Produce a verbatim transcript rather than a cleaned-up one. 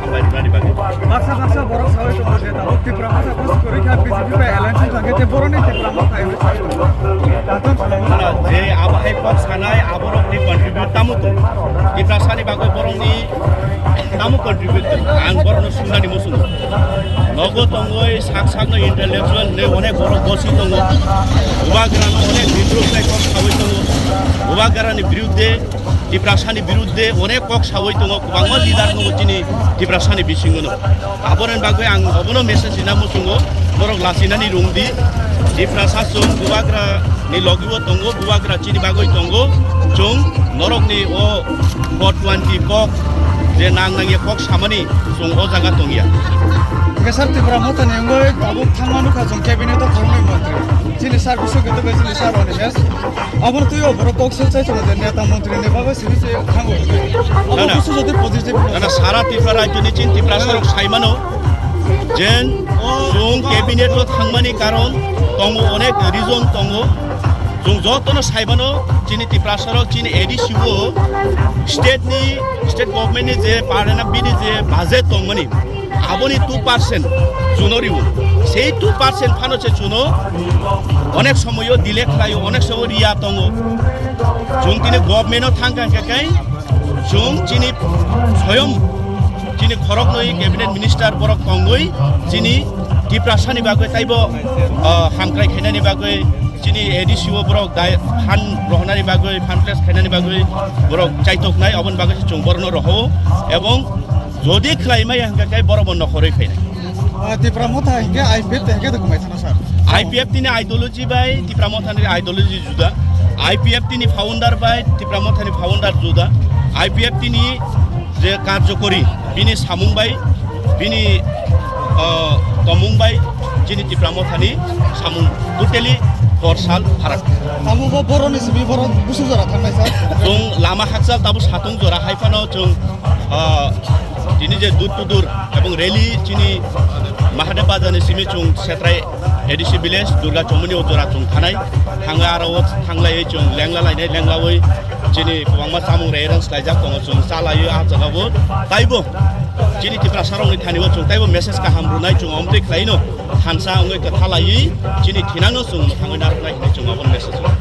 Baksa baksa borok sawi tongo je tabuk Tipra Motha buj kwrwi kha B J P bai alliance wngkha khe boroni Tipra Motha hinwi sawi tongo. Hato je abo hai kok sanai aborokni contribute tamo tong? Tiprasani bagwi borokni tamo contribute tong? Ang borokno sunani muchungo. Nogo tongoi sak sakno intellectual hinwi onek borok bosi tongo. Bubagrano onek bidruk khlai kok sawi tongo. Bubagrani birudde Tiprasani birudde onek kok sawi tongo, kwbangma leader tongo chini Tiprasani bisingono. Aboni bagwi ang obono message rina muchungo, norok lachinani rwngdi. Tiprasa chwng Bubagra ni logibo tongo, Bubagra chini bagwi tongo. Chwng norokni o four twenty kok je nang nangya kok samani chwng o jaga tongya. Hwnkhe sir, Tipra Mothani wngwi tabuk thangma nukha chwng cabinet o thangwi montri. Chini sir Biswakanta bai chini sir Animesh. Aboni twi o borok kok sel chai tongo je neta montri ni bagwi simi se thango. Abo Na, na. Kusu jodi positive. Na, na, sara Tripura rajyoni chini Tiprasa rok saimano jen chwng cabinet o thangmani karon tongo, onek reason tongo. Chwng jotono saimano chini Tiprasa rok chini A D C o state ni, state government ni je parena bini je budget tongmani, aboni two percent chuno riwo. Sei two percent phano se chuno onek somoyo delay khlaio, onek somoyo riya tongo. Chwng tini government o thangkha hwnkhe kai chwng chini soyom chini khoroknwi cabinet minister borok tongwi chini Tiprasani bagwi taibo, ah, hamkrai khainani bagwi chini A D C o borok dai phan rohonani bagwi, phan place khainani bagwi borok chaitoknai, oboni bagwi se chwng borokno rohao. Ebong jodi khlai maya hwnkhe kai borok bo nokhorwi phainai. Ah, Tipra Motha hwnkhe I P F te hwnkhe tongmai thana sir. I P F tini ideology bai Tipra Mothani ideology juda. I P F tini founder bai Tipra Mothani founder juda. I P F tini je karjokori, bini samung bai, bini, ah, tomung bai chini Tipra Mothani samung totally four sal pharak. Amo bo boroni simi borok busu jora thangnai sir. Chwng lama hakchal tabuk satung jora hai phano chwng, ah, tini je door to door ebong rally chini Mahadev Bazar ni simi chwng Setrai A D C village Durga Chomoni o jora chwng thanai. Thangwi aro o thanglaiwi chwng lengla lainai, lenglawi chini kwbangma chamung rei rang swlaijak tongo, chwng chalaiwi ah jaga bo taibo chini Tiprasa rokni thani o chwng taibo message kaham rwnai, chwng omtwi khlaino thansa wngwi kwtha laiwi chini thinangno chwng mwthangwi narwknai hinwi chwng obo message rw.